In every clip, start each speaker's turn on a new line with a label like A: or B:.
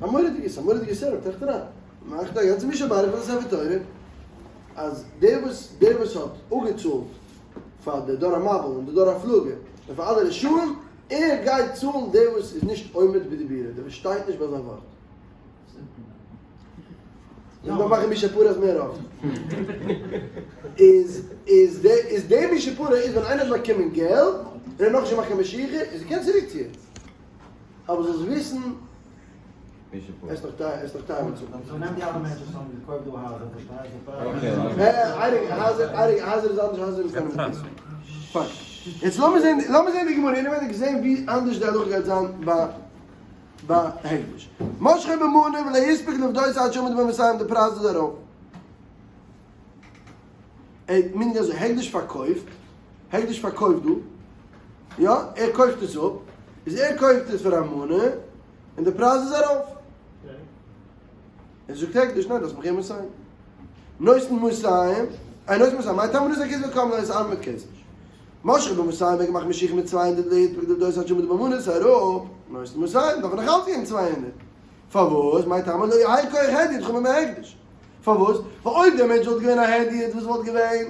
A: א מורא'דיגע, ס'איז א מורא'דיגע setup, טראכט אריין. מ'מאכט א גאנצע מי שברך פאר די ספר תורה, אז דער וואס, דער וואס האט אפגעצאלט פאר די דור המבול און די דור הפלגה, און פאר אלע רשעים, ער גייט צאלן דער וואס איז נישט עומד בדיבורו, דער וואס שטייט נישט ביי זיין ווארט. איך דארף מאכן מי שפורה'ס מער אפט. איז איז די איז די מי שפורה איז ווען איינער האט באקומען געלט און ער האט נאכנישט געמאכט קיין משיכה איז ער קען צוריקציען. אבער זאלסט וויסן עס נאך טייער עס נאך טייער באצאלן.
B: so נעם די אלע מענטשן וואס האבן געקויפט דא הייזער פארשטייסט די פרייז.
A: אייריג הייזער אייריג הייזער איז אנדערש הייזער איז קיין פיין. יעצט לאמיר זען לאמיר זען די גמרא אינעווייניג זען ווי אנדערש די הלכה גייט זיין ביי ביי הקדש. משכו במנה ולא הספיק לפדות עד שעמד במאתים די פרייז איז ארויף. ער מיינט אזוי הקדש פארקויפט, הקדש פארקויפט דא, יא ער קויפט עס אפ, איז ער קויפט עס פאר א מנה און די פרייז איז ארויף. ער זאגט הקדש ניין דארפסט מיך געבן מאתים. נותן מאתים, איי נותן מאתים, מאי טעמא נתן כסף וקם ליה איז ארבעט מיט כסף. משכו במאתים האט געמאכט משיכה מיט 200 לית פקד דאס האט שוין מיט די במנות אראפ, נותן מאתים דארף ער נאך אלץ געבן 200. פארוואס? מאי טעמא לא יהא כח הדיוט חמור מהקדש. פארוואס? ווייל אויב דער מענטש וואלט געווען א הדיוט וואס וואלט געווען?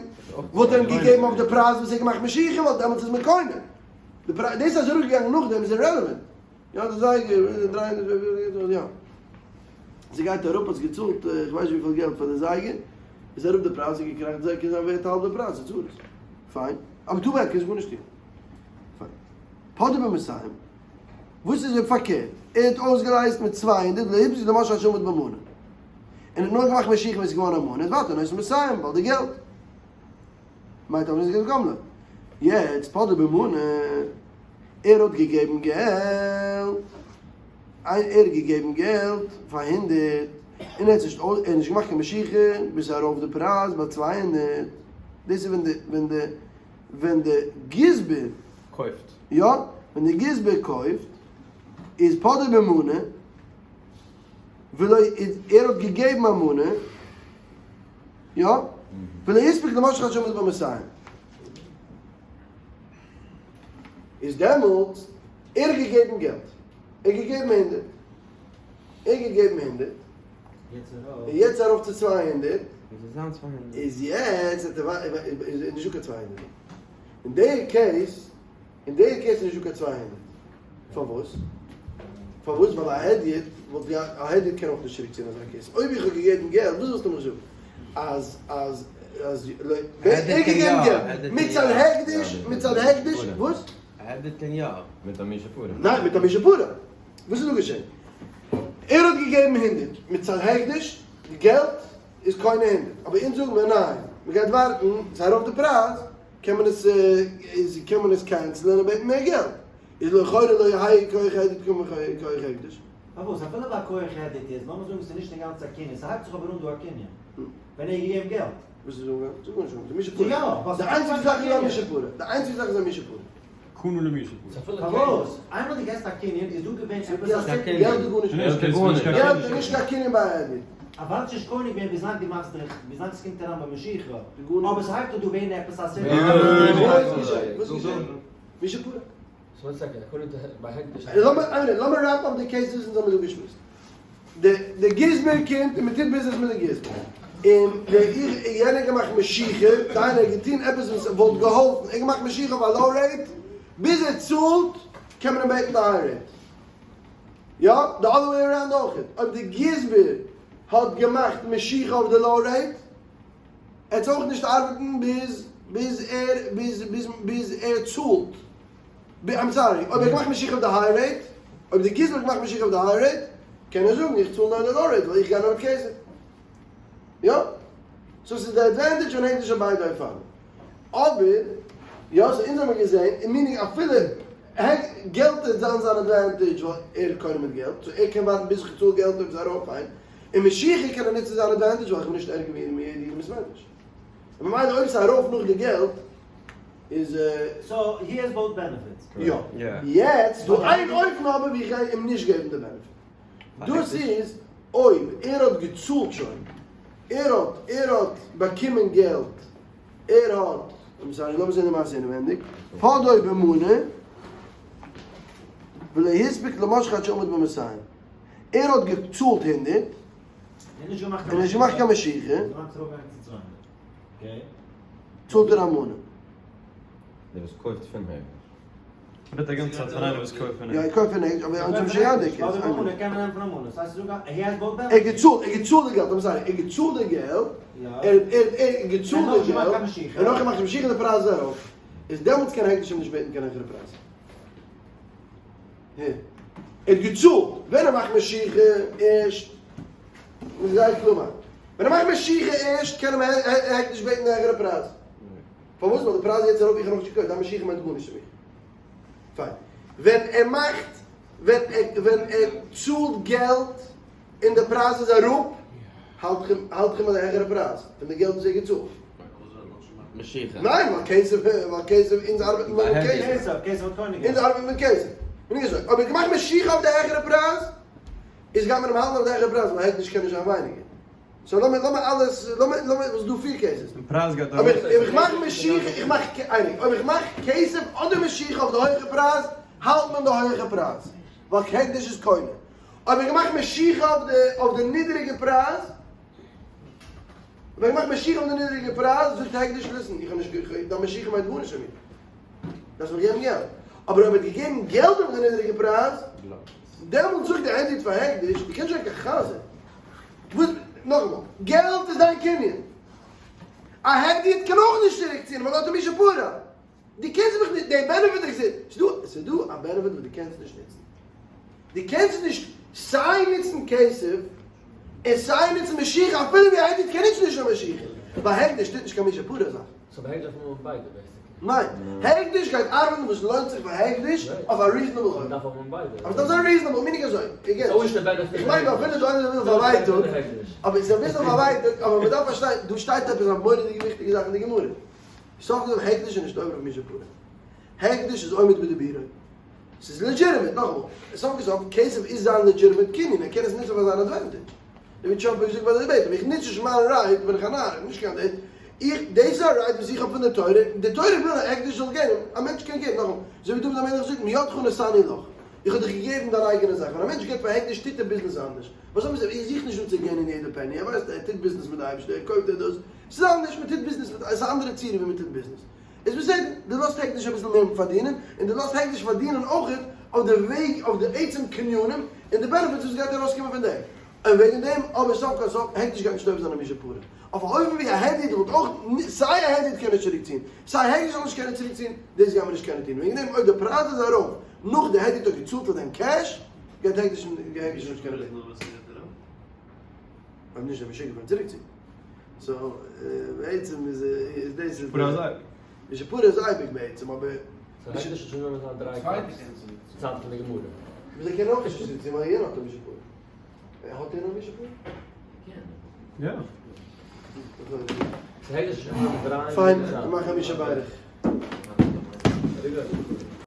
A: וואלט ער אים געגעבן אויף די פרייז וואס ער האט געמאכט משיכה ווייל דעמאלטס איז מען קונה. די פרייז דאס אז ער איז אראפגעגאנגען נאכדעם איז irrelevant. יא די זייגער 300 יא. ס'גייט אראפ האסט געצאלט איך ווייס נישט וויפיל געלט פאר די זייגער איז אראפ די פרייז איז געקראכט זיי קען זיין ווערט האלב די פרייז איז צרות פיין אבער too bad קענסט גארנישט טון פיין פדה במאתים וואס איז אויב פארקערט ער האט אויסגעלייזט מיט 200 ולא הספיק למשוך עד שעמד במנה און האט נאר געמאכט משיכה ווען ס'איז געווארן א מנה איז ווייטער נותן מאתים ווייל די געלט מיינט אבער נישט געלט יעצט פדאו במנה ער האט געגעבן געלט ער האט געגעבן געלט פאר הונדערט און ער האט נישט ער האט נישט געמאכט קיין משיכה ביז ס'איז ארויף די פרייז ביי 200 דאס איז ווען די ווען די ווען די גזבר
C: קויפט.
A: יא ווען די גזבר קויפט איז פדאו במנה ולא ער האט געגעבן א מנה יא ולא הספיק למשוך עד שעמד במאתים איז דעמאלטס ער האט געגעבן געלט, ער האט געגעבן הונדערט, ער האט געגעבן הונדערט, און יעצט ארויף צו 200, איז יעצט איז נישטא קיין 200, אין די case, אין די case איז נישטא קיין 200, פארוואס? פארוואס? ווייל א הדיוט וואלט געהאט, א הדיוט קען אויך נישט צוריק ציען אזא case, אויב איך האב געגעבן געלט, וואס ווילסטו מיך זאגן? אז אז אז ער האט געגעבן געלט, מצד הקדש, מצד הקדש, וואס?
C: א הדיוט קען יא. מיט א מי שפרה.
A: ניין, מיט א מי שפרה. וואס איז דא געשען? ער האט געגעבן הונדערט, מצד הקדש, די געלט איז קונה הונדערט, אבער אונז זאגן מיר ניין, מען גייט ווארטן, ס'איז ארויף די פרייז, קען מען עס קען מען עס cancel ען און בעטן מער געלט. איז לכאורה לא יהא כח הדיוט כמו כח הקדש.
B: פארוואס? אפילו ביי כח הדיוט איז, לאמיר זאגן ס'איז נישט אינגאנצן א קנין, ס'הייבט זיך אבער אן דא א קנין, ווען ער האט געגעבן געלט.
A: וואס איז אנגעהויבן? זאג גארנישט אן, מי שפרה. די איינציגסטע זאך איז א מי שפרה. די איינציגסטע זאך איז א מי שפרה.
D: קנו למי שפרה.
B: פארוואס? איינמאל דו געסט א קנין איז דא געווען עפעס א
A: קנין. געלט איז גארנישט. געלט איז נישט קיין קנין ביי א הדיוט.
B: אוודאי נישט קונה געווען ביז לאנג דו מאכסט דיך, ביז לאנג ס'קומט אריין ביי משיכה. אבער ס'הייבט אן דא ווערן עפעס א סיבה.
A: וואס איז געשען? מי שפרה.
E: So one second, according to ביי הקדש.
A: לאמיר wrap up די cases אונז האבן דא געשמועסט. די די גזבר קומט און מ'טוט ביזנעס מיט די גזבר. און די איך יענער געמאכט משיכה, די איינער האט געטון עפעס וואס וואלט געהאלפן, ער האט געמאכט משיכה אויף א low rate, ביז ער צאלט קען מען אים בעטן די high rate. יא, די other way around אויך. אויב די גזבר האט געמאכט משיכה אויף די low rate, ער וועט אויך נישט ארבעטן ביז ביז ער ביז ביז ביז ער צאלט. I'm sorry, אויב ער האט געמאכט משיכה אויף די high rate, אויב די גזבר האט געמאכט משיכה אויף די high rate, קען ער זאגן איך צאל נאר די low rate ווייל איך גיי נאר מיט כסף. יא? so ס'איז די advantage פון הקדש אויף ביידע אופנים. אבער, יא, so אונז האמיר געזען, אין meaning אפילו געלט וועט זיין זיין advantage ווייל ער קונה מיט געלט, so ער קען ווארטן ביז איך צאל געלט אויב ס'איז ארויף פיין. און משיכה קען ער נוצן זיין advantage ווייל איך בין נישט ערגער ווי יעדע איד אין בית מדרש. און ממילא אויב ס'איז ארויף נאך די געלט איז.
B: so he has both benefits.
A: יא. יעצט דא איין אופן אבער ווי איך גיי אים נישט געבן די benefit. דאס איז אויב ער האט געצאלט שוין, ער האט ער האט באקומען געלט, ער האט, I'm sorry, לאמיר זען די מעשה אינעווענדיג, פדאו במנה, ולא הספיק למשוך עד שעמד במאתים. ער האט געצאלט הונדערט, און נישט געמאכט קיין משיכה, צאלט ער א מנה.
C: דער וואס קויפט פון הקדש.
D: רעדט א גאנצע צייט פון איינער וואס קויפט פון
A: יא,
D: הקדש.
A: ער קויפט פון הקדש, אבער אונז האבן שוין געהאט די case. ער האט געצאלט, ער האט געצאלט די געלט, I'm sorry, ער האט געצאלט די געלט, ער האט געצאלט די געלט, און נאך געמאכט משיכה די פרייז איז ארויף, איז דעמאלטס קען הקדש אים נישט בעטן קיין העכערע פרייז. ער האט געצאלט, ווען ער מאכט משיכה ערשט, מוז זייער קלאר מאכן, ווען ער מאכט משיכה ערשט קען אים הקדש בעטן א העכערע פרייז. פארוואס? ווייל די פרייז איז יעצט ארויף איך האב נאכנישט געקויפט, דיין משיכה מיינט גארנישט צו מיר. פיין. ווען ער מאכט, ווען ער, ווען ער צאלט געלט און די פרייז איז אראפ, האלט איך אים, האלט איך אים ביי די העכערע פרייז פון די געלט וואס ער האט געצאלט.
C: משיכה.
A: ניין, ווייל כסף, ווייל כסף, אונז ארבעטן נאר מיט כסף.
B: כסף האט קונה געווען.
A: אונז ארבעטן מיט כסף. בין איך אזוי. אויב ער האט געמאכט משיכה אויף די העכערע פרייז, איז גייט מען אים האלטן אויף די העכערע פרייז, ווייל הקדש קען נישט זיין ווייניגער. so לאמיר לאמיר אלעס לאמיר לאמיר וואס דא פיר cases.
D: די פרייז גייט
A: אויב
D: ארויף.
A: איך אויב איך מאך משיכה איך מאך אייניג אויב איך מאך כסף אדער משיכה אויף די הויכע פרייז האלט מען די הויכע פרייז ווייל הקדש איז קונה. אויב איך מאך משיכה אויף די אויף די נידעריגע פרייז אויב איך מאך משיכה אויף די נידעריגע פרייז זאגט הקדש listen איך האב נישט דיין משיכה מיינט גארנישט פאר מיר דארפסט מיך געבן געלט. אבער אויב ער האט געגעבן געלט אויף די נידעריגע פרייז דעמאלטס זאגט די הדיוט פאר הקדש דו קענסט נישט זיין קיין חזיר. וואס? נאכאמאל, געלט איז דיין קנין. א הדיוט קען אויך נישט צוריק ציען ווייל ער האט א מי שפרע. דו קענסט מיך נישט, די benefit איך זע, ס'איז דא, ס'איז דא א benefit וואס דו קענסט נישט נוצן. דו קענסט נישט סיי נוצן כסף און סיי נוצן משיכה אפילו ווי א הדיוט קען נישט נישט א משיכה. ווייל הקדש טוט נישט קיין מי שפרע זאך.
E: so ביי הקדש דארף מען האבן ביידע basically.
A: ניין, הקדש גייט ארבעטן וואס לוינט זיך פאר הקדש אויף א reasonable אופן.
E: מ'דארף האבן ביידע.
A: אבער ס'דארף זיין reasonable, מיין איך אזוי. איך מיין אפילו דא איינער וויל פארווייטאג, אבער ס'איז אביסל פארווייטאג, אבער מ'דארף פארשטיין, דא שטייט עפעס א מורא'דיגע וויכטיגע זאך אין די גמרא. סוף כל סוף הקדש איז נישט עובר אויף מי שפרע. הקדש איז עומד בדיבורו. ס'איז legitimate, נאכאמאל, סוף כל סוף כסף איז זיין legitimate קנין, ער קען עס נוצן פאר זיין advantage. ווי טראמפ האט געזאגט ביי די debate, אויב איך נוץ נישט מיין right בין איך א נאר, נישט קיין דעיט, איך, דאס איז א right וואס איך האב פון די תורה, די תורה וויל אז הקדש זאל געבן, א מענטש קען געבן, נאכאמאל, אזוי ווי דוד המלך זאגט מידך נתתי לך, איך האב דיך געגעבן דיין אייגענע זאך, ווען א מענטש געבט פאר הקדש טוט ער ביזנעס אנדערש, וואס האבן זיי, איך זוך נישט דא צו gain ען יעדע penny, ער ווייסט ער טוט ביזנעס מיט די אייבערשטער, ער קויפט ער דאס, ס'איז אנדערש, מען טוט ביזנעס מיט, עס איז א אנדערע צורה ווי מען טוט ביזנעס. איז בסדר, דו לאזט הקדש אביסל מער פארדינען, און דו לאזט הקדש פארדינען אויכעט אויף די וועג אויף די עצם קנינים און די benefits וואס גייט ארויסקומען פון דעם. און וועגן דעם, אבער סוף כל סוף, הקדש גייט נישט עובר זיין אויף מי שפרע. אויף א אופן ווי א הדיוט וואלט אויך, סיי א הדיוט קען נישט צוריקציען, סיי הקדש זאל נישט קענען צוריקציען, דאס גייט מען נישט קענען טון. וועגן דעם, אויב די פרייז איז ארויף נאך די הדיוט האט געצאלט פאר דעם cash, גייט הקדש נישט קענען בעטן. אויב נישט, זענען מיר משוגע פארן צוריקציען. so בעצם איז איז דאס איז
D: פרע איז אייביג.
A: מי שפרע איז אייביג בעצם אבער
E: so הקדש איז שוין נאר זיין דריי צייט פון די גמרא.
A: ווי זיי קענען אויך נישט צוריק ציען ווייל יענער האט א מי שפרע. האט ער א מי שפרע?
D: יא.
E: so הקדש איז שוין נאר דריי
A: פיין, מאך א מי שברך.